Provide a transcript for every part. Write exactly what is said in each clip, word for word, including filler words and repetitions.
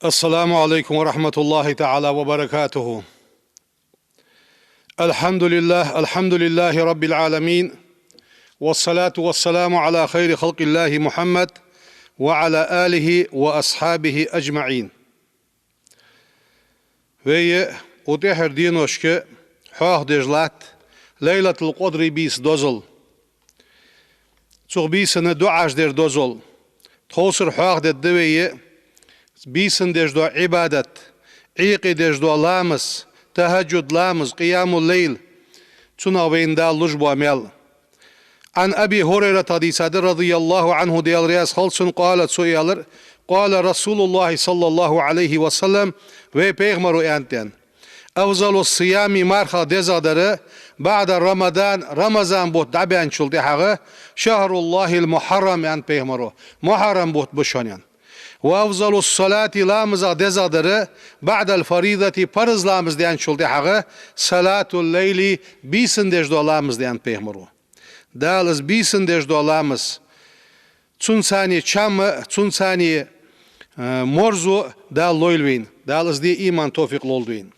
السلام عليكم ورحمة الله تعالى وبركاته. الحمد لله، الحمد لله رب العالمين. والصلاة والسلام على خير خلق الله محمد وعلى آله وأصحابه أجمعين. Вай укх тӀехьарча деношка хьоахадеш латт Лайлатул-Къадри бийса дозал. Цу бийсан дуӀаш дер дозал. Тховсара хьоахадергда вай бийсан деш дола Ӏибадат, Ӏийкъе деш дола ламаз, тахӀаджуд ламаз, къиямул-лайл, цунах вайна Дала луш бола маьл. عن أبي هريرة хьадис да, رضي الله عنه, Даьла раьза хилва цунна, قال, цо аьлар: قال رسول الله صلى الله عليه وسلم, вай пайхамара аьннад: أفضل الصيام, мархах дезагӀдар, بعد رمضان, Рамазан бутт дӀабаьнначул тӀехьагӀа, شهر الله المحرم, аьннад пайхамара, Мухьаррам бутт ба шоана, аьнна. وأفضل الصلاة, ламазах дезагӀдар, بعد الفريضة, парз ламаз даьнначул тӀехьагӀа, صلاة الليل, бийсан деш дола ламаз да, аьннад пайхамара. Дала из бийсан деш дола ламаз, цунцара чам а, цунцара, э, марзо а Дала лойла вайна. Дала из де иман, товфикъ лолда вайна.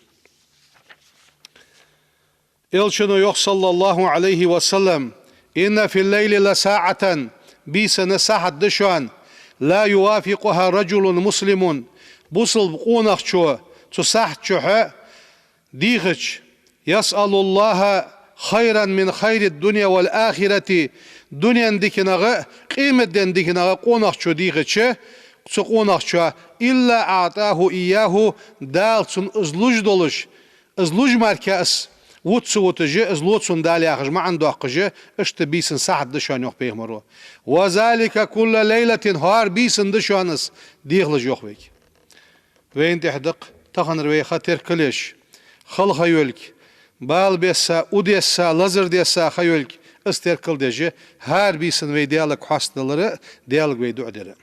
Элчано йоах, صلى الله عليه وسلم: إن في الليل لساعة, бийсан сахьат да шоана, لا يوافقها رجل مسلم, бусалба къонахчо цу сахьата чухь дийхача, يسأل الله خيرا من خير الدنيا والآخرة, дунен диканах а, къематден диканах а къонахчо дийхача, цу къонахчо, إلا أعطاه إياه, Дала цунна из луш долаш, из луш мара из вут ца вуташ, из лу цунна Дала яхаш маӀан доаккхаш, иштта бийсан сахьат да шоана, йоах пайхамара. وذلك كل ليلة, хӀара бийсан да шоана из, дехалаш, йоах вайга. Вайна тӀехь да-кх таханара вай ха теркал еш, хала ха йолга, бала бесса, у десса, лазар десса ха йолга, из теркал деш, хӀара бийсан вай Даьлага хьастадалар а, Даьлага вай дуӀа дар а.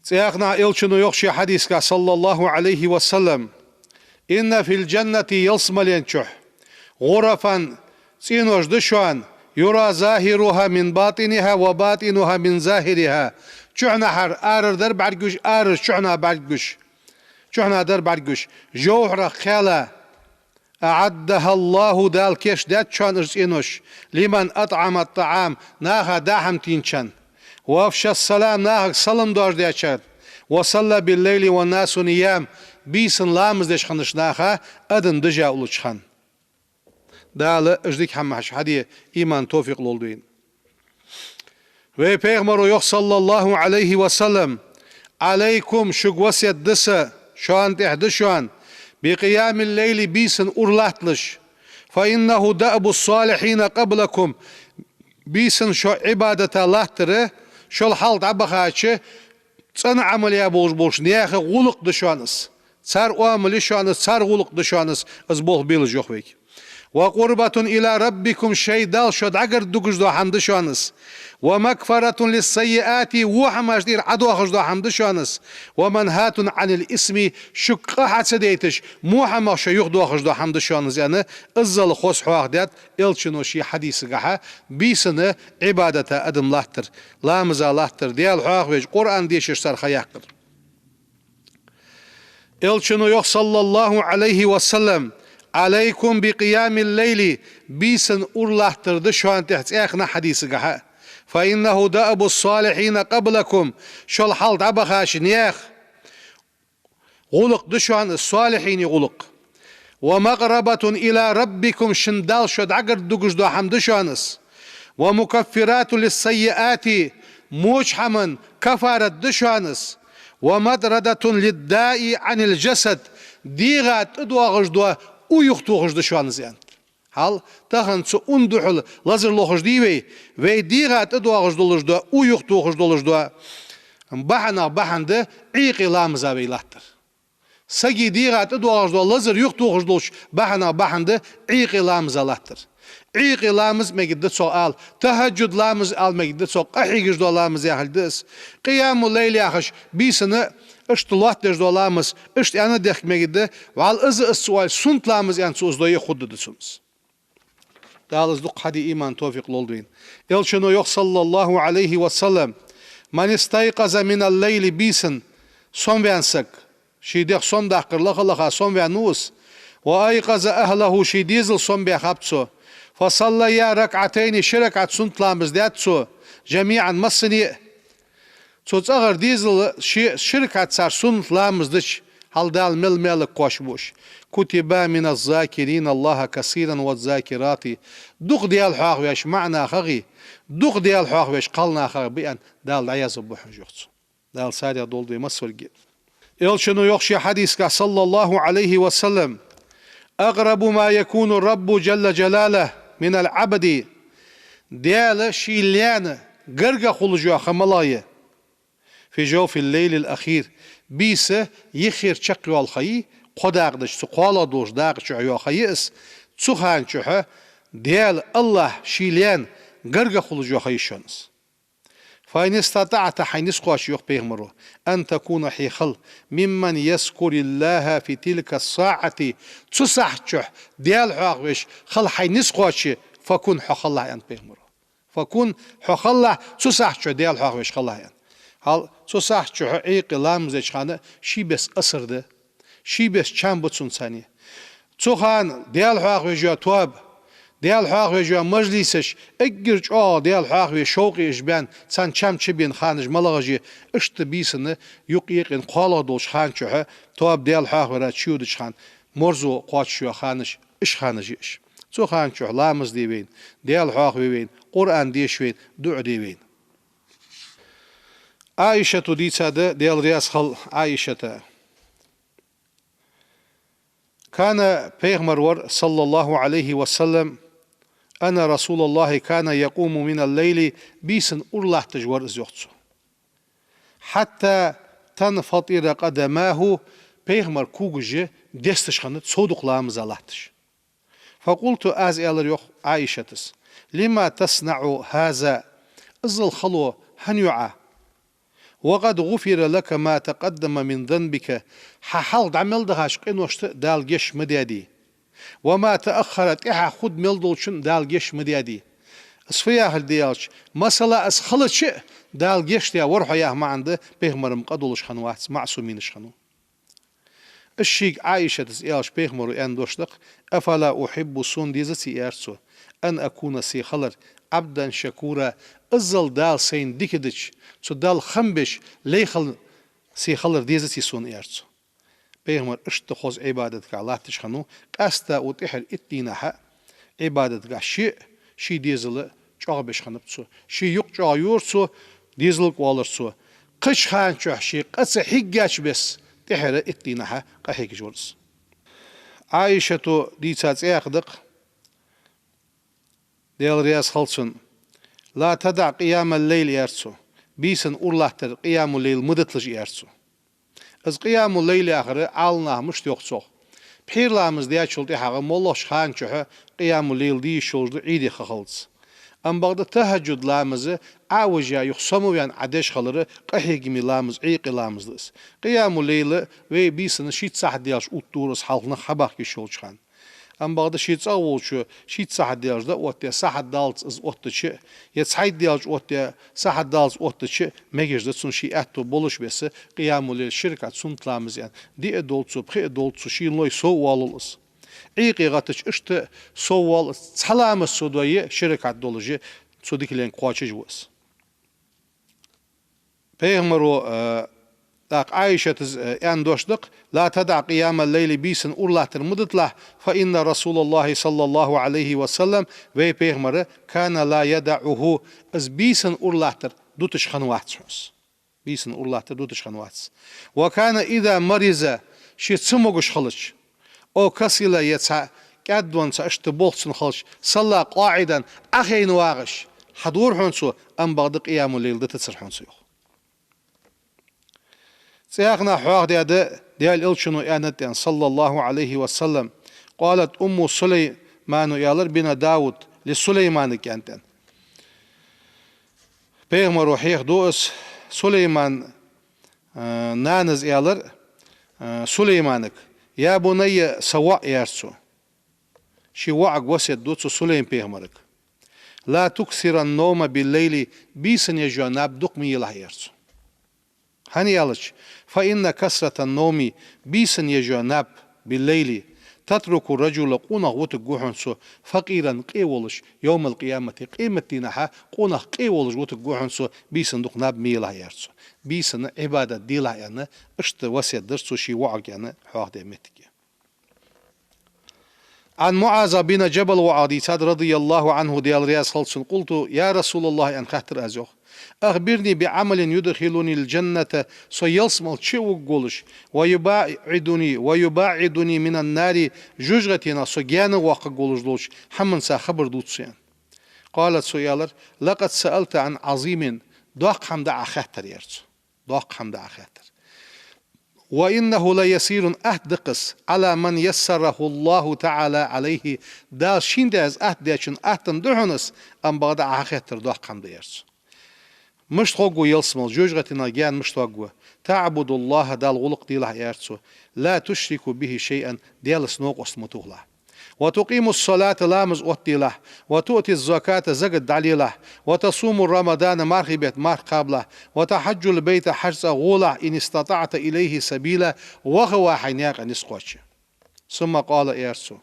ЦӀаькха а Элчано йоах ший хьадисагахь, صلى الله عليه وسلم: إن في الجنة, ялсмален чухь, غرفا, цӀенош да шоана, يرى ظاهرها من باطنها وباطنها من ظاهرها, чухьнахьара арара дар бӀаргагуш, арара чухьнахьа бӀаргагуш, чухьнахьа дар бӀаргагуш, жовхьарах кхаьла. أعدها الله, Дала кийчдаьд шоана уж цӀенош, لمن أطعم الطعام, наха даа хӀама тийнначарна, وأفشى السلام, нахага салам доаржадаьчарна, وصلى بالليل والناس نيام, бийсан ламаз деш хиннача наха адам дижа уллача хана. Дала уж дика хӀамаш хьаде иман, товфикъ лолда вайна. Вай пайхамара йоах, صلى الله عليه وسلم: عليكم, шуга васкет да са, шоана тӀехь да шоана, بقيام الليل, бийсан ура латталаш, فإنه دأب الصالحين قبلكم, бийсан шо Ӏибадата латтар, шул хьалха дӀабахача цӀена Ӏамал яь болаш болча наьха гӀулакх да шоана из. Цар оамал я шоана из, цар гӀулакх да шоана из, из болх белаш, йоах вайга. وقربة إلى ربكم, шоай Далла шо дӀагаргдугаш дола хӀама да шоана из. ومكفرة للسيئات, во хӀамаш тӀера Ӏодоахаш дола хӀама да шоана из. ومنهاة عن الإثم, шуга къа хьа ца дайташ, во хӀамах шо юхадоахаш дола хӀама да шоана из, аьнна, иззал хоза хьоахадаьд Элчано ший хьадисагахьа, бийсан Ӏибадата адам латтар, ламаза латтар, Даьла хьоахавеш, Къуръан дешаш цар ха яккхар. Элчано йоах, صلى الله عليه وسلم: عليكم بقيام الليل, бийсан ура латтар да шоана тӀехь, цӀаькха а хьадисагахьа, فإنه دأب الصالحين قبلكم, шул хьалха дӀабахача наьха гӀулакх да шоана из, صالحين гӀулакх. ومقربة إلى ربكم, шун Далла шо дӀагаргдугаш дола хӀама да шоана из. ومكفرات للسيئات, воча хӀаман кафарат да шоана из. ومطردة للداء عن الجسد, дегӀа тӀадоагӀаш дола у юхатохаш да шоана из, аьннад. Хьал, тахан цу ун духьал лазар лохаш дий вай, вай дегӀа тӀадоагӀаш долаш дола, у юхатохаш долаш дола бахьанех бахьан да Ӏийкъе ламаза вай латтар. Сага дегӀа тӀадоагӀаш дола лазар юхатохаш долча бахьанех бахьан да Ӏийкъе ламаза латтар. Ӏийкъе ламаз мегаргда цох ала, тахӀаджуд ламаз ала мегаргда цох, къахьегаш дола ламаз яхилга да из. Къиямул-лайл яхаш, бийсан иштта лоаттадеш дола ламаз, иштта аьнна дехка мегаргда, вӀалла из а из ца оалаш, суннат ламаз аьнна цо из дойя хургда цунна из. Дала из дукха хьаде иман, товфикъ лолда вайна. Элчано йоах, صلى الله عليه وسلم: من استيقظ من الليل, бийсан сомаваьнна саг, ший дегӀ сомадаккхар лаха-лаха сомаваьннав из, وأيقظ أهله, ший дезал сомабаьхаб цо, فصليا ركعتين, ши ракаӀат суннат ламаз даьд цо, جميعا, массане а. Цу цӀагӀара дезала ши, ши ракаӀат цар суннат ламаз дича, хьал Дала мел маьлага кхоачаш ба уж. كتبا مع الذاكرين الله كثيرا والذاكرات. Дукха Даьла хьоахавеш маӀа нахах а, дукха Даьла хьоахавеш кхалнахах а ба аьнна, Дала дӀаязбу хьона уж, йоах цо. Дала царех долда вай массаварг а. Элчано йоах ший хьадисагахь, صلى الله عليه وسلم: أقرب ما يكون الرب جل جلاله من العبد. Даьла ший лаьна гаргагӀа хулаш йола ха малагӀа я? في جوف الليل الأخير. Бийса юххера чакхйола ха я, кхо дакъа деш, цу кхоалагӀа долча дакъа чу йола ха я из. Цу хана чухь Даьла, АллахӀ, ший лаьна гаргагӀа хулаш йола ха я шоана из. فإن استطعت, хьайна низ кхоаче, йоах пайхамаро, أن تكون, хье хила, ممن يذكر الله في تلك الساعة, цу сахьат чухь Даьла хьоахавеш хила хьайна низ кхоаче, فكن, хьо хилалахь, аьннад пайхамаро. فكن, хьо хилалахь, цу сахьат чухь Даьла хьоахавеш хилалахь, аьнна. Хьал цу сахьат чухь Ӏийкъе ламаз деча хана ший беса асар да, ший беса чам ба цунца цхьана. Цу хана Даьла хьоахавеш йола тоба, Даьла хьоахавеш йола мажлисаш, эггара чӀоагӀа Даьла хьоахаве шовкъе уж баьнна, царна чам чубена ханаш малагӀаш я, иштта бийсанна юкъ-юкъе кхоалагӀа долча хана чухь, тоба, Даьла хьоахавара чуйодача хана, марзо кхоачаш йола ханаш, уж ханаш я уж. Цу хана чухь ламаз де вайна, Даьла хьоахаве вайна, Къуръан деша вайна, дуӀа де вайна. Ӏаишата дийцад, Даьла раьза хилва Ӏаишата. كان, пайхамар вар, صلى الله عليه وسلم, أن رسول الله كان يقوم من الليل, бийсан уралатташ вар из, йоах цо. حتى تنفطر قدماه, пайхамара когаш десташ хиннад, цо дукха ламаза латташ. فقلت, аз аьлар, йоах Ӏаишатас: لم تصنع هذا؟ Иззал хало хӀана йоах Ӏа? وقد غفر لك ما تقدم من ذنبك, хьа хьалха дӀа мел дахача къиношта Дала гешт ма даьдий. وما تأخر, тӀехьа хургда мел долчунна Дала гешт ма даьдий. Из фу яхилга да аьлча, масала, из хилча а Дала гешт даь вар хьо яха маӀан да, пайхамар-м къа долаш хиннавац, маӀсумаш хиннав. Из шийга Ӏаишатас аьлча, пайхамаро аьнна дош да-кх: أفلا أحب, сона дезаций, аьлар цо, أن أكون, се хилар, عبدا شكورا, иззал Дала сайна дика дича, цу Далла хам беш лай хила се хилар дезаций сона, аьлар цо. Пайхамар иштта хоза Ӏибадатагахь латташ хиннав, къаьстта укх тӀехьара итт дийнахьа Ӏибадатагахь ше а, ший дезал а чӀоагӀбеш хиннаб цо. Ший юкъ чӀоагӀйора цо, дезал кӀоаллар цо. Кхыча хана чухь ше къа ца хьеггача бесса, тӀехьара итт дийнахьа къахьегаш вар из. Ӏаишата дийца цхьаькха да-кх, Даьла раьза хилва цунна: لا تدع قيام الليل, аьлар цо, бийсан уралаттар, къиямул-лайл ма диталаш, аьлар цо. Из къиямул-лайл яхар Ӏаламнаха мишта йоах цох: пхьера ламаз даьчул тӀехьагӀа моллагӀча хана чухь къиямул-лайл де йиш йолаш да Ӏийде хахалца. Ам бакъда тахӀажжуд ламаз Ӏовижа, юха сомаваьнна Ӏа деш хилар къахьегама ламаз, Ӏийкъе ламаз да из. Къиямул-лайл вай бийсанна шийтта сахьат даьлча оттаду из, хьалха нах хьабахка йиш йолча хана. Ам бакъда ше цӀагӀа волчо шийтта сахьат даьлча дӀаоттае, сахьат даллалца из оттача а, е цхьайтта даьлча оттае, сахьат даллалца оттача а мегаш да цунна, ший аьттув болаш бесса, къиямул-лайл, ши ракаӀат суннат ламаз аьнна, диъ а долда цо, пхиъ а долда цо, шийна лой сов а воалл из. Ӏийкъе гӀаттача иштта сов воалл из, цхьа ламаз цо дой а, ши ракаӀат долаш а, цо дикаленга кхоачаш ва из. Пайхамаро, э, тӀаккха Ӏаишатас, э, аьнна дош да-кх: لا تدع قيام الليل, бийсан уралаттар ма диталахь, فإن رسول الله صلى الله عليه وسلم, вай пайхамар, كان لا يدعه, из бийсан уралаттар дуташ хиннавац хьона из. Бийсан уралаттар дуташ хиннавац. وكان إذا مرض, ше ца могаш хилча, أو كسل, е цхьа кӀаьдвенна, цхьа иштта болх цунна хилча, صلى قاعدا, Ӏохайна вагӀаш, хьадора хьона цо, ам бакъда къиямул-лайл дитацар хьона цо, йоах. Цхьаькханахьа хьоахадаьд, Даьла Элчано аьннад аьнна, صلى الله عليه وسلم: قالت أم سليمان, аьлар, بن داود لسليمان, аьннад аьнна. Пайхамаро хьехаду из, Сулайман, э, нанас аьлар, э, Сулайманга: يا بني, са воӀ, аьлар цо. Ший воӀага васкет ду цу Сулайм-пайхамарга. لا تكثر النوم بالليل, бийсан еш йола наб дукха ма елахь, аьлар цо. ХӀана аьлча, فإن كثرة النوم, бийсан еш йола наб, بالليل, تترك الرجل, къонах вутаргва хьона цо, فقيرا, къе волаш, يوم القيامة, къематдийнахьа къонах къе волаш вутаргва хьона цо, бийсан дукха наб ма елахь, аьлар цо. Бийсан Ӏибадат делахь аьнна, иштта васкет даьд цо ший воӀага аьнна, хьоахадаь моттиг я. عن معاذ بن جبل, воӀах дийцад, رضي الله عنه, Даьла раьза хилва цунна, قلت: يا رسول الله, аьнна хаьттар аз, йоах. أخبرني بعمل يدخلني الجنة, со ялсмале чу а вугаргволаш, ويباعدني, ويباعدني من النار, жожагӀатенах со гаьна воаккхаргволаш долча хӀаманца хабар дувца сона, аьнна. قال, цо аьлар: لقد سألت عن عظيم, доккха хӀама да Ӏа хаьттар, аьлар цо. Доккха хӀама да Ӏа хаьттар. وإنه ليسير, атта да-кх из, على من يسره الله تعالى عليه, Дала шийна тӀа из атта даьчоа атта да хьона из, амма бакъда Ӏа хаттар доккха хӀама да, аьлар цо. Мишта хургва ялсмале, жожагӀатенах гаьна мишта воаккхаргва? تعبد الله, Далла гӀулакх делахь, аьлар цо, لا تشرك به شيئا, Даьлаца новкъост ма тохалахь. وتقيم الصلاة, ламаз оттаделахь, وتؤتي الزكاة, закат дӀалелахь, وتصوم رمضان, мархий бетта марха кхабалахь, وتحج البيت, хьажцӀа гӀолахь, إن استطعت إليه سبيلا, ваха ва хьайна наькъа низ кхоаче. ثم قال, аьлар цо: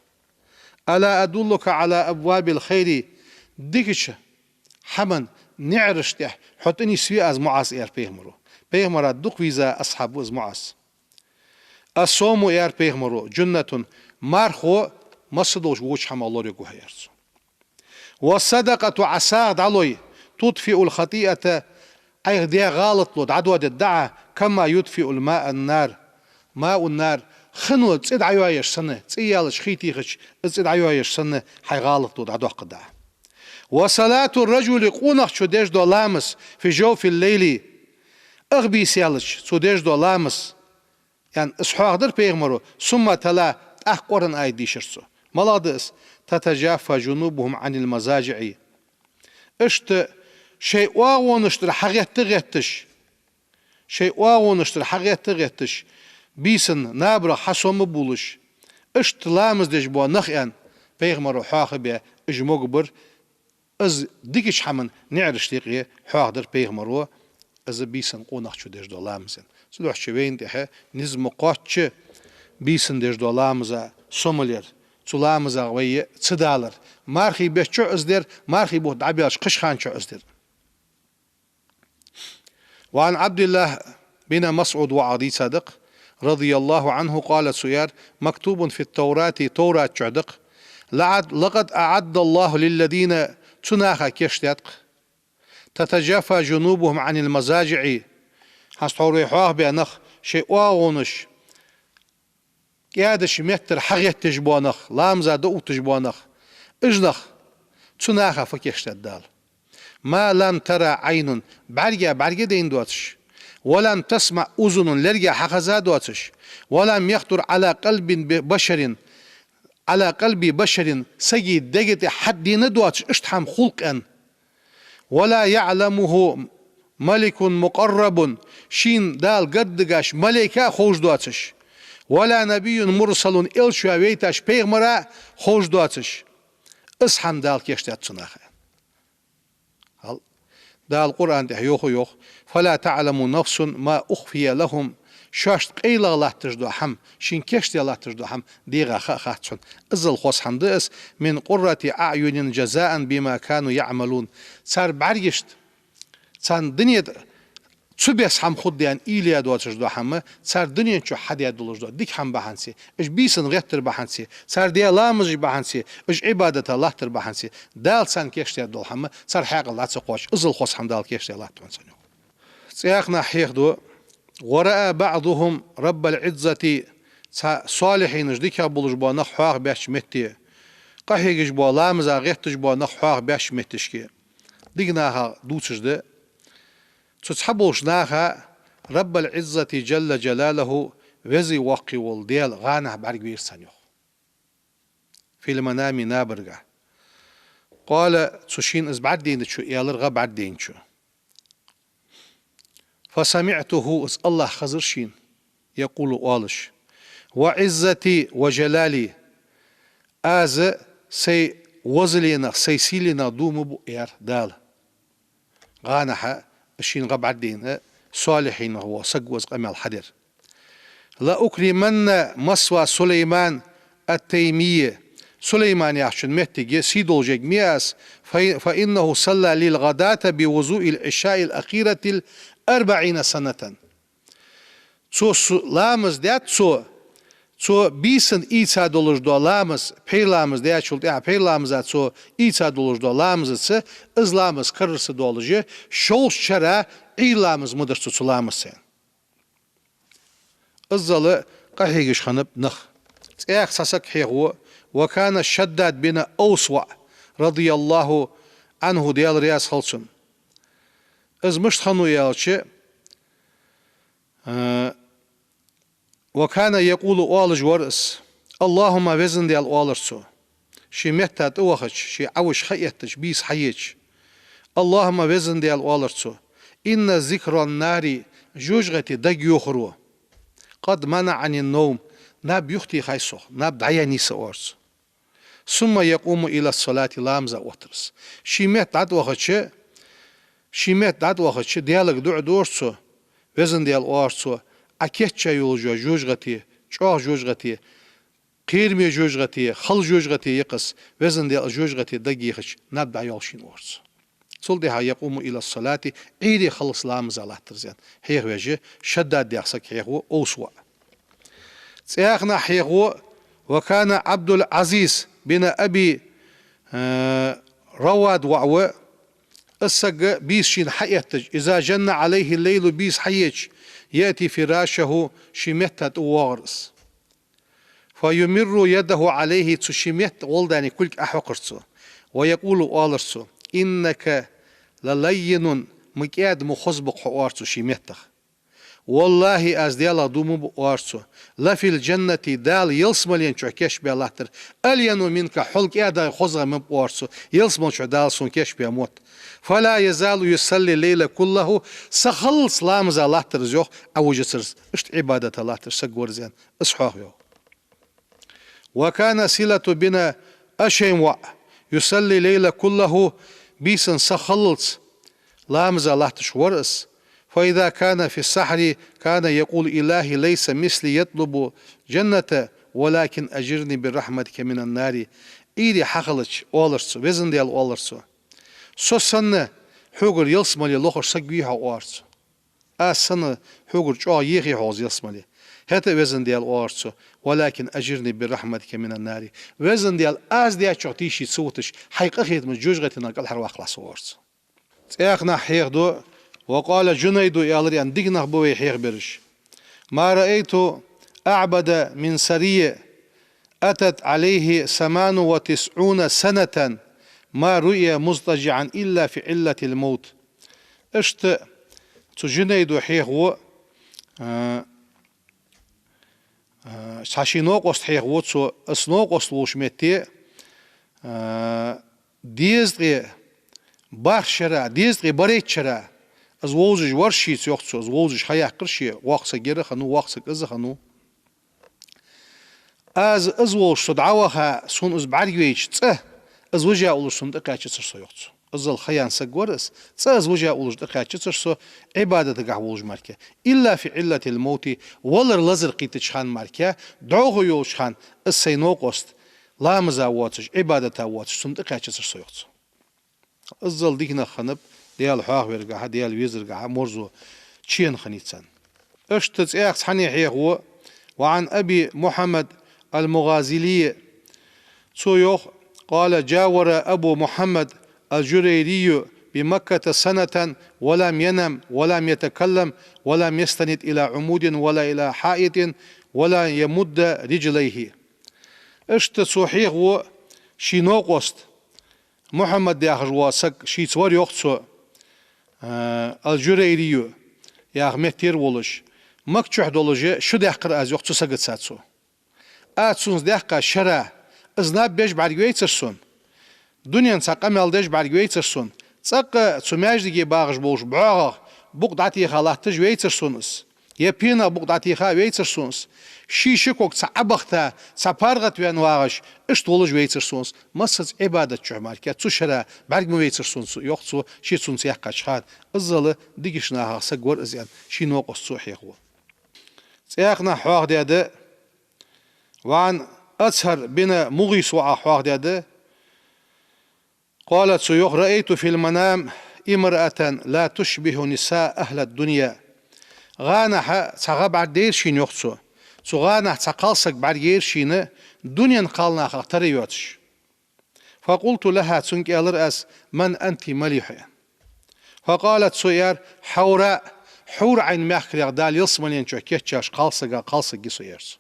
ألا أدلك على أبواب الخير, дикача хӀаман наӀараш тӀа хьо тӀанисве аз, МуӀаз, аьлар пайхамаро. Пайхамара дукха веза асхьаб ва из МуӀаз. الصوم, аьлар пайхамаро, جنة, мархо массадолча воча хӀамах лораергва хьо, аьлар цо. والصدقة, Ӏа сагӀа дӀалой, تطفئ الخطيئة, Ӏайха даь гӀалатло дӀадоадергда Ӏа, كما يطفئ الماء النار, ماء النار, хино цӀи дӀайоаеш санна, цӀи яьлча хий техача, из цӀи дӀайоаеш санна, хьай гӀалатло дӀадоаккхаргда Ӏа. وصلاة الرجل, къонахчо деш дола ламаз, في جوف الليل, ах бийса яьлча цо деш дола ламаз, аьнна, из хьоахадир пайхамаро, ثم تلا, тӀаккха Къуръан аят дийшар цо. МалагӀа да из? تتجافى جنوبهم عن المضاجع. Иштта шоай оагӀонаш тӀара хьагӀетта-гӀетташ, шоай оагӀонаш тӀара хьагӀетта-гӀетташ, бийсан набарах хьасомабувлаш, иштта ламаз деш бола нах, аьнна, пайхамаро хьоахабаь, уж могабир, из дикача хӀаман наӀараш тӀа юкъе хьоахадир пайхамаро, из бийсан къонахчо деш дола ламаз, аьнна. Цудухьа вайна тӀехьа низ ма кхоачча бийсан деш дола ламаза сомал яр, цу ламазах вай ца далар, мархий бетта чухь из дар, мархий бутт дӀабаьлча кхыча хана чухь из дар. وعن عبد الله بن مسعود, воӀах дийцад-кх, رضي الله عنه, قال, цо аьлар: مكتوب في التوراة, Товрат чу да-кх: لعد-, لقد أعد الله للذين, цу наха кийчдаьд-кх, تتجافى جنوبهم عن المضاجع, хӀанз тхьовра вай хьоахабаь нах, шоай оагӀонаш кӀаьдача меттара хьагӀетташ бола нах, ламаза дӀаотташ бола нах, уж нах, цу наха фу кийчдаьд Дала? ما لم تر عين, бӀарга бӀаргадайна доацаш, ولم تسمع أذن, лерга хьахеза доацаш, ولم يخطر على قلب ب-, بشر, على قلب بشر, сага дега тӀа хьадена доацаш, иштта хӀама хул-кх, аьнна. ولا يعلمه ملك مقرب, шийна Дала гаргадигача малейка а ховш доацаш, ولا نبي مرسل, элча вайтача пайхамара а ховш доацаш, из хӀама Дала кийчдаьд цу наха. Хьал. Дала Къуръан тӀа йоах, йоах: فلا تعلم نفس ما أخفي لهم, шоашта къайлагӀа латташ дола хӀама, шийна кийчдаь латташ дола хӀама дегӀа ха а хац хьона. Иззал хоза хӀама да из, من قرة أعين جزاء بما كانوا يعملون. Цар бӀаргашта, царна дунен тӀа цу беса хӀама хургда аьнна уйла яь доацаш дола хӀама, цар дунен чу хьадаь долаш дола дика хӀама бахьанца, уж бийсан гӀеттар бахьанца, цар даь ламазаш бахьанца, уж Ӏибадата латтар бахьанца, Дала царна кийчдаь дола хӀама цар хьаькъал дӀа ца кхоач, иззал хоза хӀама Дала кийчдаь латт хьона царна, йоах. ЦӀаькха нах хьехаду: ورأى بعضهم رب العزة, цхьа солихьинаш, дикагӀа болаш бола нах хьоахабаьча метте, къахьегаш бола, ламаза гӀетташ бола нах хьоахабаьча метташка, дика наха дувцаш да. Цу цхьаболча наха رب العزة جل جلاله, Веза Воккха вола Даьла гӀанахьа бӀаргавайра царна, йоах. في المنام, набаргахьа. قال, цу шийна из бӀаргадайначо аьлар, гӀа бӀаргадайначо: فسمعته, из АллахӀ хезар шийна, يقول, оалаш: وعزتي وجلالي, аз сай возаленах, сай сийленах дув ма буъ, аьлар Дала. ГӀанахьа шийна гӀа бӀаргадайна, солихьинех вола саг ва из къамаьл хьадер. لأكرمن مثوى سليمان التيمي. Сулайман яхачун моттиг сий долаш ергья аз, ف-، فإنه صلى للغداة بوضوء العشاء الأخيرة الأربعين سنة. Цо су-, ламаз даьд цо, цо бийсан ийца долаш дола ламаз, пхьера ламаз даьчул тӀехьа, пхьера ламаза цо ийца долаш дола ламазаца, из ламаз карара ца доалаш, шовзткъа шера Ӏуйра ламаз ма дар цо цу ламазца. Иззал къахьегаш хиннаб нах. ЦӀаьхха цхьа саг хьехаво, وكان شداد بن أوس رضي الله عنه, Даьла раьза хилва цунна. Из мишта хиннав аьлча, а, وكان يقول, оалаш вар из: اللهم, Везан Даьла, оалар цо. Ший метта тӀавахача, ший Ӏовуш ха эттача, бийса хьаеча: اللهم, Везан Даьла, оалар цо, إن ذكر النار, жожагӀатен даг йохаро, قد منعني النوم, наб юхатехай сох, наб дӀаяьннай са, оалар цо. ثم يقوم إلى الصلاة, ламаза оттар из. Ший метта дӀатӀавахача, ший метта дӀатӀавахача, Даьлага дуӀа дора цо: Везан Даьла, оалар цо, Ӏа кийчъяь йолаш йола жожагӀате, чӀоагӀа жожагӀате, кхераме жожагӀате, хала жожагӀате я-кх из, Везан Даьла, жожагӀатен даг ехача, наб дӀайоалаш я, оалар цо. Цул тӀехьагӀа يقوم إلى الصلاة, Ӏуйре халкъ ламаза латтар из, аьнна, хьехавеш Шаддад яха саг хьехаво, Овс воӀ. ЦӀаьхха нах хьехаво, وكان عبد العزيز بن أبي, э, رواد воӀ ва, из саг бийса шийна хьаэттача, إذا جن عليه الليل, бийса хьаеча, يأتي فراشه, ший метта тӀавоагӀар из. فيمر يده عليه, цу ший метта гӀолла даьнна кулг Ӏохьокхар цо. ويقول, оалар цо: إنك للين, ма кӀаьда, ма хоза ба-кх хьо, оалар цо, ший меттах. والله, аз Даьлах дув ма буъ, оалар цо, لفي الجنة, Дала ялсмален чу кийчбаь латтар, ألين منك, хьол кӀаьдагӀа, хозагӀа ма ба, оалар цо, ялсмала чу Дала сона кийчбаь мотт. فلا يزال يصلي الليل كله, са халлалца ламаза латтар из, йоах, Ӏовижацар из, иштта Ӏибадата латташ саг вар из, аьнна, из хьоахаву. وكان سلة بن أشيم воӀ, يصلي الليل كله, бийсан са халлалца ламаза латташ вар из. فإذا كان في السحر كان يقول: إلهي ليس مثلي يطلب الجنة ولكن أجرني برحمتك من النار. Ӏуйре хьахилча, оалар цо, Везан Даьла, оалар цо, со санна хьогара ялсмале лохаш саг вий хьо, оалар цо. Аз санна хьогара чӀоагӀа ехий хьо из ялсмале. ХӀаьта а, Везан Даьла, оалар цо, ولكن أجرني برحمتك من النار. Везан Даьла, аз даьчох тийша ца вуташ, хьай къахетамца жожагӀатенах кӀалхарваккхалахь со, оалар цо. ЦӀаьхха нах хьехаду, وقال جنيد, аьлар, аьнна, дика нах ба вай хьехабераш: ما رأيت أعبد من سري أتت عليه ثمان وتسعون سنة ما رئي مضطجعا إلا في علة الموت. Иштта цу Жунайдо хьехаво, а, а, цхьа ший новкъост хьехаво цо, из новкъост волча метте, а, дезткъе бархӀ шера, дезткъе барайтта шера из вовзаш вар шийца, йоах цо, из вовзаш ха яьккхар ше, воккха саг ер а хиннав, воккха саг из а хиннав. Аз из волаш со дӀаваха, сона из бӀаргавайча, цкъа из вижа уллаш сона тӀакхаьчацар со, йоах цо. Иззал ха яьнна саг вар из, цкъа из вижа уллаш тӀакхаьчацар со, Ӏибадатагахьа волаш мара. إلا في علة الموت, валар лазар кхийттача хана мара, дӀахо йолча хана из сай новкъост ламаза воацаш, Ӏибадата воацаш сона тӀакхаьчацар со, йоах цо. Иззал дика нах хиннаб Даьла хьоахавергахьа, Даьла везаргахьа, марзо чена хиннай царна. Иштта цӀаьхха цхьанне хьехаво, وعن أبي محمد المغازلي, цо йоах: قال: جاور أبو محمد الجريري بمكة سنة ولم ينم ولم يتكلم ولم يستند إلى عمود ولا إلى حائط ولم يمد رجليه. Иштта цо хьехаво, ший новкъост Мухьаммад яхаш вола саг шийца вар, йоах цо, а, Ал-Журайрий яха меттера волаш, Макка чу долаш шу даьккхар аз, йоах, цу сагаца цо. Аз цунца даьккха шера, из наб беш бӀаргавайцар сона, дунен цхьа къамаьл деш бӀаргавайцар сона, цӀаккха цу маьждиге багӀаш болаш бӀоагӀагӀа букъ дӀатеха латташ вайцар сона из. Е пенах букъ дӀатийха вейцар сона из. Ший ши ког цхьа Ӏобахийта, цхьа паргӀата ваьнна вагӀаш, иштта волаш вейцар сона из. Массаза Ӏибадат чухь мара кхы цу шера бӀарга ма вейцар сона цо, йоах цо, ше цунца яьккхача хана. Иззал дикача нахах саг вар из, аьнна, ший новкъост цо хьехаво. ЦӀаькханахьа хьоахадаьд, وعن أزهر بن مغيث воӀах хьоахадаьд, قال, цо йоах: رأيت في المنام امرأة لا تشبه نساء أهل الدنيا. ГӀанахьа цхьа гӀа бӀаргадайра шийна, йоах цо. Цу гӀанахьа цхьа кхалсаг бӀаргайайра шийна, дунен кхалнахах тара йоацаш. فقلت لها, цунга аьлар аз: من أنت, мала я хьо, аьнна. فقالت, цо аьлар: حوراء, Хьур-Ӏайн мехкарех Дала ялсмален чу кийчъяьча кхалсагах кхалсаг я со, аьлар цо.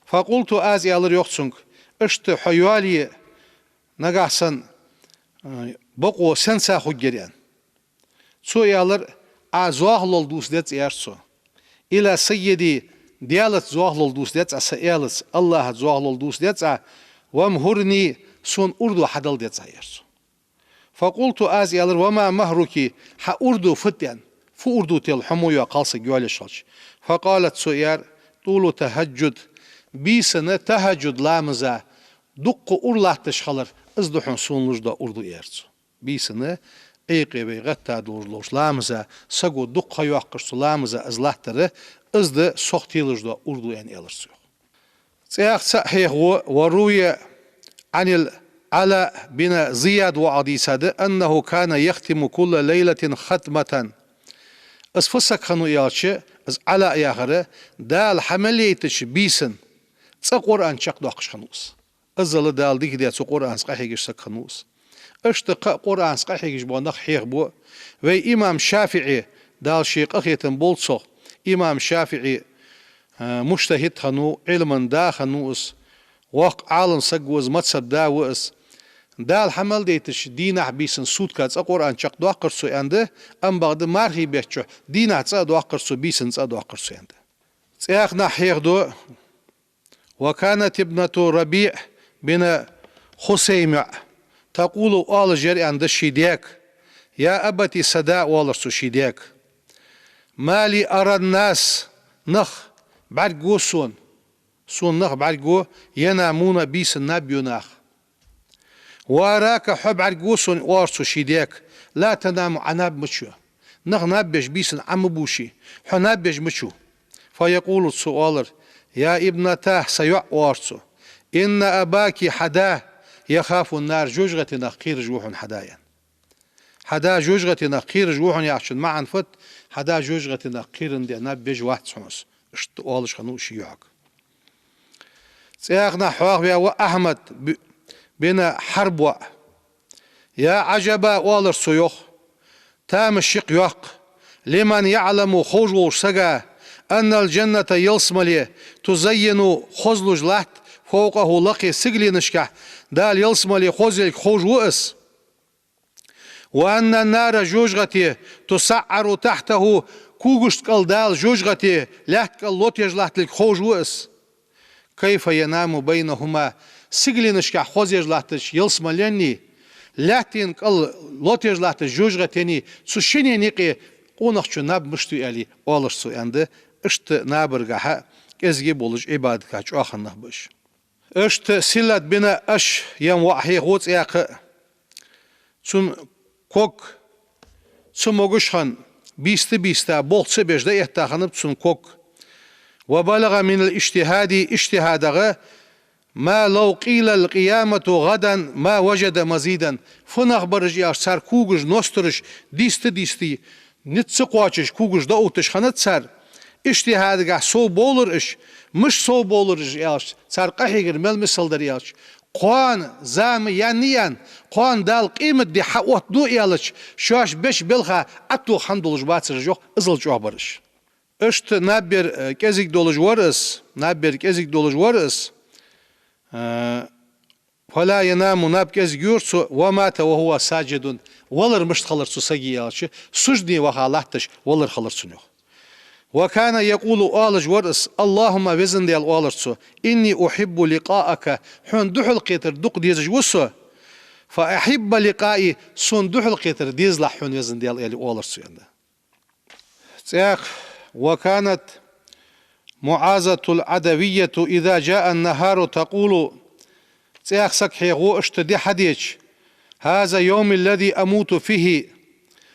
فقلت, аз аьлар, йоах цунга: иштта хьо йоалае нагахьа санна, э, бокъо сенца хургьяр, аьнна. Цо аьлар: Ӏа зоахалол дувца деза, аьлар цо. إلى سيدي, Даьлаца зоахалол дувца деза Ӏа, са Ӏалаца, АллахӀаца зоахалол дувца деза Ӏа, وامهرني, сона урду хьадала деза Ӏа, аьлар цо. فقلت, аз аьлар: وما مهرك, хьа урду фуд, аьнна, фу урду тел хьо мо йола кхалсаг йоалаеш хилча? فقالت, цо аьлар: طول التهجد, бийсанна тахӀажжуд ламаза дукха ура латташ хилар, из да хьона сона луш дола урду, аьлар цо. Бийсанна Ӏуйкъе вай гӀетта долаш долча ламаза саго дукха ха йоаккхаш цу ламаза из латтар, из да сох телаш дола урду, аьнна, аьлар цо, йоах. ЦӀаькха цаӀ хьехаво, وروي عن العلاء بن زياد воӀах дийцад, أنه كان يختم كل ليلة ختمة. Из фу саг хиннав аьлча, из Ӏала яхар, Дала хьа мел яйтача бийсан цкъа Къуръан чакхдоаккхаш хиннав из. Иззал Дала дика даь цу Къуръанца къахьегаш саг хиннав из. Иштта кхы а Къуръанца къахьегаш бола нах хьехабу. Вай имам ШафиӀи, Дала ший къахетам болба цох, имам ШафиӀи, а, мужтахӀид хиннав, Ӏилман да хиннав из, воккха Ӏалам саг ва из, мазхӀаб да ва из. Дала хьа мел яйтача дийнахьа, бийсан сутка цкъа Къуръан чакхдоаккхар цо, аьннад, амма бакъда мархий бетта чухь дийнахьа цкъа а доаккхар цо, бийсан цкъа а доаккхар цо, аьннад. ЦӀаькханахьа хьехаду, وكانت ابنة ربيع بن خثيم تقول, оалаш яр, аьннад, ший даьга: يا أبت, са да, оалар цо ший даьга, ما لي أرى الناس, нах бӀаргагу сона, сона нах бӀаргагу, ينامون, бийсан наб бу наха. وأراك, хьо бӀаргагу сона, оалар цо ший даьга, لا تنام, Ӏа наб ма бу. Нах наб беш бийсан Ӏа ма бу ше, хьо наб беш ма бу. فيقول, цо оалар: يا ابنتاه, са йоӀ, оалар цо, إن أباك, хьа да, يخاف النار, жожагӀатенах кхераш ва хьона хьа да, аьнна. Хьа да жожагӀатенах кхераш ва хьона яхачун маӀан фуд? Хьа да жожагӀатенах кхерам де наб беш вац хьона из. Иштта оалаш хиннав ший йоӀага. ЦӀаькханахьа хьоахаваь ва Ахьмад б-, бин Хьарб воӀ. يا عجبا, оалар цо, йоах, тамаш я-кх, йоккха, لمن يعلم, ховш волча сага, أن الجنة, ялсмале, تزين, хозлуш латт, فوقه, лакхе сигаленашка Дала ялсмале хозъелга ховш ва из. وأن النار, жожагӀате, تسعر تحته, когашта кӀал Дала жожагӀате, лаьтта кӀал лотаеш латтилга ховш ва из. كيف ينام بينهما, сигаленашка хозъеш латтача ялсмаленеи, лаьттан кӀал лотаеш латтача жожагӀатенеи, цу шиннена юкъе къонахчун наб мишта ю, аьле, оалаш цо, аьннад. Иштта набаргахьа кӀезига болаш, Ӏибадатагахьа чӀоагӀа хинна нах ба уж. Иштта Силат бин Ашйам воӀ хьехаво цӀаькха. Цун ког ца могаш хинна, бийста-бийста, болх ца беш дӀаэтта хиннаб цун ког. وبلغ من الاجتهاد, иджтихӀадах, ما لو قيل القيامة غدا ما وجد مزيدا. Фу нах бар уж аьлча, цар когаш, ностараш дийста-дийста, низ ца кхоачаш, когаш дӀаотташ хиннад цар. ИджтихӀадагахьа совбовлар уж, мишта совбовлар уж аьлча, цар къахьегар мел мисал дар аьлча, кхоана зама яьнна я аьнна, кхоана Дала къематди хьаоттаду аьлча, шоаш беча балха Ӏотоха хӀама долаш бацар уж, йоах, иззал чӀоагӀа бар уж. Иштта наб бер, э, кӀезига долаш вар из, наб бер кӀезига долаш вар из, э, فلا ينام, наб кӀезига йора цо, ومات وهو ساجد, валар мишта хилар цу сага аьлча, суждане ваха латташ валар хилар цун, йоах. وكان يقول, оалаш вар из: اللهم, Везан Даьла, оалар цо, إني أحب لقاءك, хьона духьалкхетар дукха дезаш ва со, فأحب لقائي, сона духьалкхетар дезалахь хьона, Везан Даьла, аьле, оалар цо, аьннад. ЦӀаькха وكانت معاذة العدوية إذا جاء النهار تقول, цӀаьхха саг хьехаво, иштта ди хьадеча: هذا يومي الذي أموت فيه,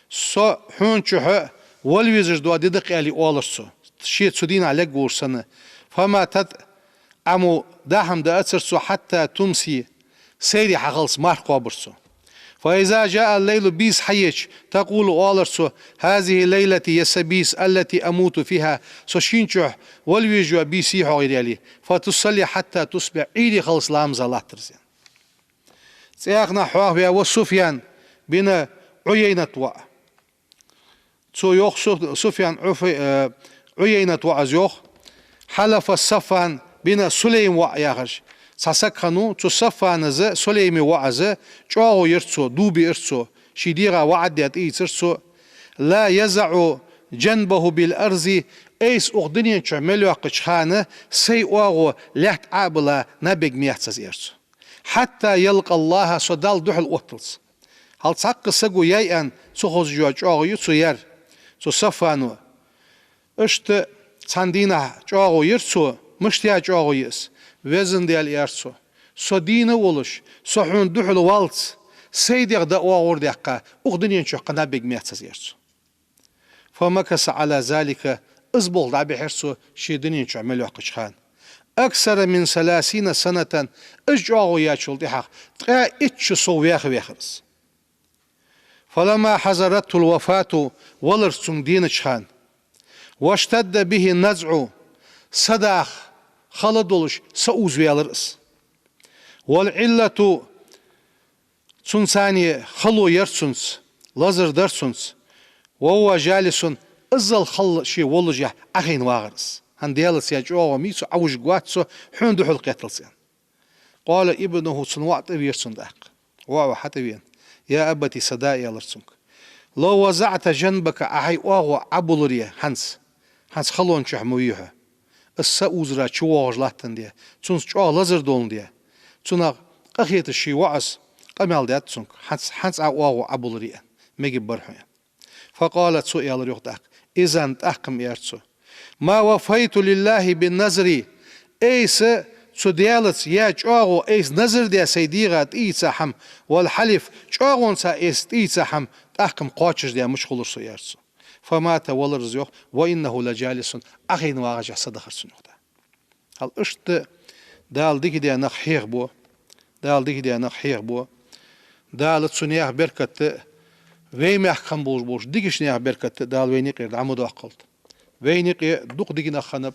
со хьона чухь вала везаш дола ди да-кх, аьле, оалар цо, ше цу дийнахьа лергволаш санна. فما تطعم, даа хӀама даацар цо, حتى تمسي, сайре хьахилалца марха кхоабар цо. فإذا جاء الليل, бийса хьаеча, تقول, оалар цо: هذه ليلتي, ер са бийса, التي أموت فيها, со шийна чухь вала везаш йола бийса я-хьогӀ ер, аьле. فتصلي حتى تصبح, Ӏуйре хилалца ламаза латтар из. ЦӀаьхха хьоахаваь ва Суфьян бин Ӏуяйната воӀ. Цо йоах, Суф-, Суфьян Ӏуфай-, э, Ӏуяйната воӀаз йоах: حلف صفوان بن سليم воӀ яхаш цхьа саг хиннав, цу Сафваназ, Сулейма воӀаз, чӀоагӀо йир цо, дув биар цо, ший дегӀа ваӀад даь тӀаийцар цо: لا يضع جنبه بالأرض, айса укх дунен чу мел йоаккхача хана сай оагӀув лаьтта Ӏо а билле, набег мех ца еза, аьлар цо. حتى يلقى الله, со Далла духьал отталца. Хьал цхьаккха саго яьй аьнна ца хозаш йола чӀоагӀо я цо яьр, цу Сафвано. Иштта цхьан дийнахьа чӀоагӀо йир цо, мишта яь чӀоагӀо я из: Везан Даьла, аьлар цо, со дийна а волаш, со хьона духьал валлалца, сай дегӀ дӀаоагӀордаьккха, укх дунен чу кхы набег мех ца еза, аьлар цо. فمكث على ذلك, из болх дӀабихьар цо ший дунен чу мел йоаккхача хана. أكثر من ثلاثين سنة, из чӀоагӀо яьчул тӀехьагӀа ткъаь итт шу сов ваьха ваьхар из. فلما حضرته الوفاة, валар цунга денача хана, واشتد به النزع, садаха хала долаш, саувзаваьлар из. والعلة, цунца цхьана хало яр цунца, лазар дар цунца. وهو جالس, иззал хала ше воллашехь Ӏохайна вагӀар из. ХӀанз Даьлаца яь чӀоагӀо ма йий цо, Ӏовужаргвац со, хьона духьал кхетталца, аьнна. قال ابنه, цун воӀ тӀавера цунна тӀаккха. ВоӀо хьатӀавена: يا أبت, са да, аьлар цунга, لو وضعت جنبك, Ӏа хьай оагӀув Ӏобилларе хӀанз, хӀанз халон чу ма вий хьо, из саувзара чувоагӀаш латтандаь, цунца чӀоагӀа лазар доландаь, цунах къахеташ ший воӀаз къамаьл даьд цунга, хӀанз, хӀанз Ӏа оагӀув Ӏобилларе, аьнна, мегаш бар хьона, аьнна. فقال, цо аьлар йоах тӀаккха: إذن, тӀаккха-м, аьлар цо, ما وفيت لله بالنذر, айса цу Даьлаца яь чӀоагӀо, айса назар даь сай дегӀа тӀаийца хӀама, والحلف, чӀоагӀонца айса тӀаийца хӀама, тӀаккха-м кхоачашдаь мича хулар со, аьлар цо. فمات, валар из йоах, وإنه لجالس, Ӏохайна вагӀашехь садахар цун йоах тӀаккха. Хьал иштта Дала дика даь нах хьехабу, Дала дика даь нах хьехабу. Дала цу наьха беркат а, вай мехка хинна болаш болча дикача наьха беркат а Дала вайна юкъера дӀа ма доаккхалда. Вайна юкъе дукха дика нах хиннаб,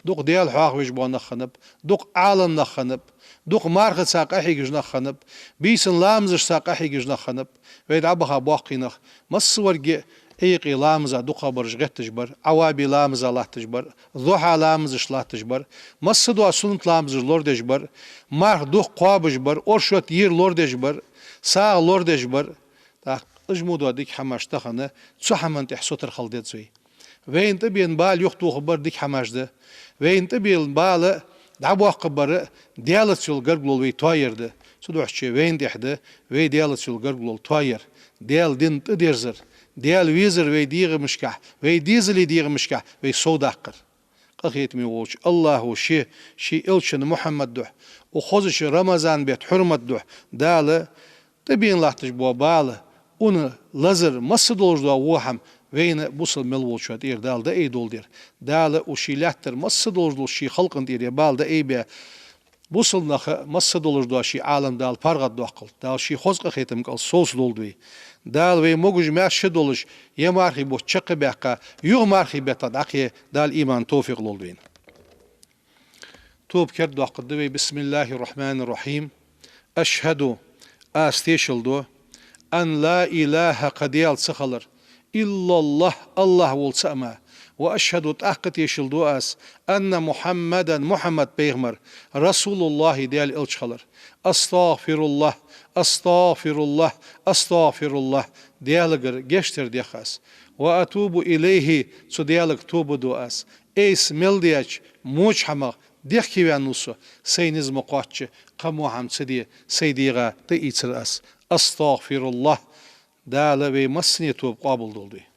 дукха Даьла хьоахавеш бола нах хиннаб, дукха Ӏалам нах хиннаб, дукха мархаца къахьегаш нах хиннаб, бийсан ламазашца къахьегаш нах хиннаб. Вай дӀабаха боккхий нах массаваргий а Ӏуйкъе ламаза дукхагӀбараш гӀетташ бар, Ӏаваби ламаза латташ бар, зухьа ламазаш латташ бар, массадола суннат ламазаш лорадеш бар, марха дукха кхоабаш бар, оршот ер лорадеш бар, сагӀа лорадеш бар. ТӀаккха уж мо дола дика хӀамаш тахан цу хӀаман тӀехь сутара хила деза вай. Вайна тӀабена бала юхатохаргбар дика хӀамаш да. Вайна тӀабена бала дӀабоаккхаргбар Даьлаца йола гаргало вай тоаяр да. Цудухьа вайна тӀехь да вай Даьлаца йола гаргало тоаяр, Даьла дин тӀадерзар, Даьла везар вай дегӀамашкахь, вай дезала дегӀамашкахь вай совдаккхар. Къахетаме волча АллахӀа ше, ший элчан Мухьаммада духьа, укх хозача Рамазан бетта хьурмата духьа Дала тӀабена латташ бола бала, ун, лазар, масса долаш дола во хӀама вайна бусалба мел волчоа тӀера Дала дӀаайдолда ер. Дала укх ший лаьттара масса долаш долча ший халкъа тӀера ер бала дӀаайбе, бусалба наха масса долаш дола ший Ӏалам Дала паргӀатдоаккхалда. Дала ший хоза къахетама кӀал совцадолда вай. Дала вай могаш-маьрша долаш, ер мархий бутт чакхбаьккха, юха мархий бетта дӀакхе Дала иман, товфикъ лолда вайна. Тоба кердадоаккхаргда вай. بسم الله الرحمن الرحيم. أشهد, аз тешал ду, أن لا إله, кхы Даьла ца хилар, إلا الله, АллахӀ волча цаӀ мара, وأشهد, тӀаккха тешал ду аз, أن محمدا, Мухьаммад пайхамар, رسول الله, Даьла элча хилар. أستغفر الله، أستغفر الله، أستغفر الله, Даьлагара гешт дар дех аз. وأتوب إليه, цу Даьлага тоба ду аз. Айса мел даьча воча хӀамах дехкеваьннав со, сай низ ма кхоачча, кхы во хӀама ца де, сай дегӀа тӀаийцар аз. أستغفر الله. Дала вай массане тоба къоабалдолда вай.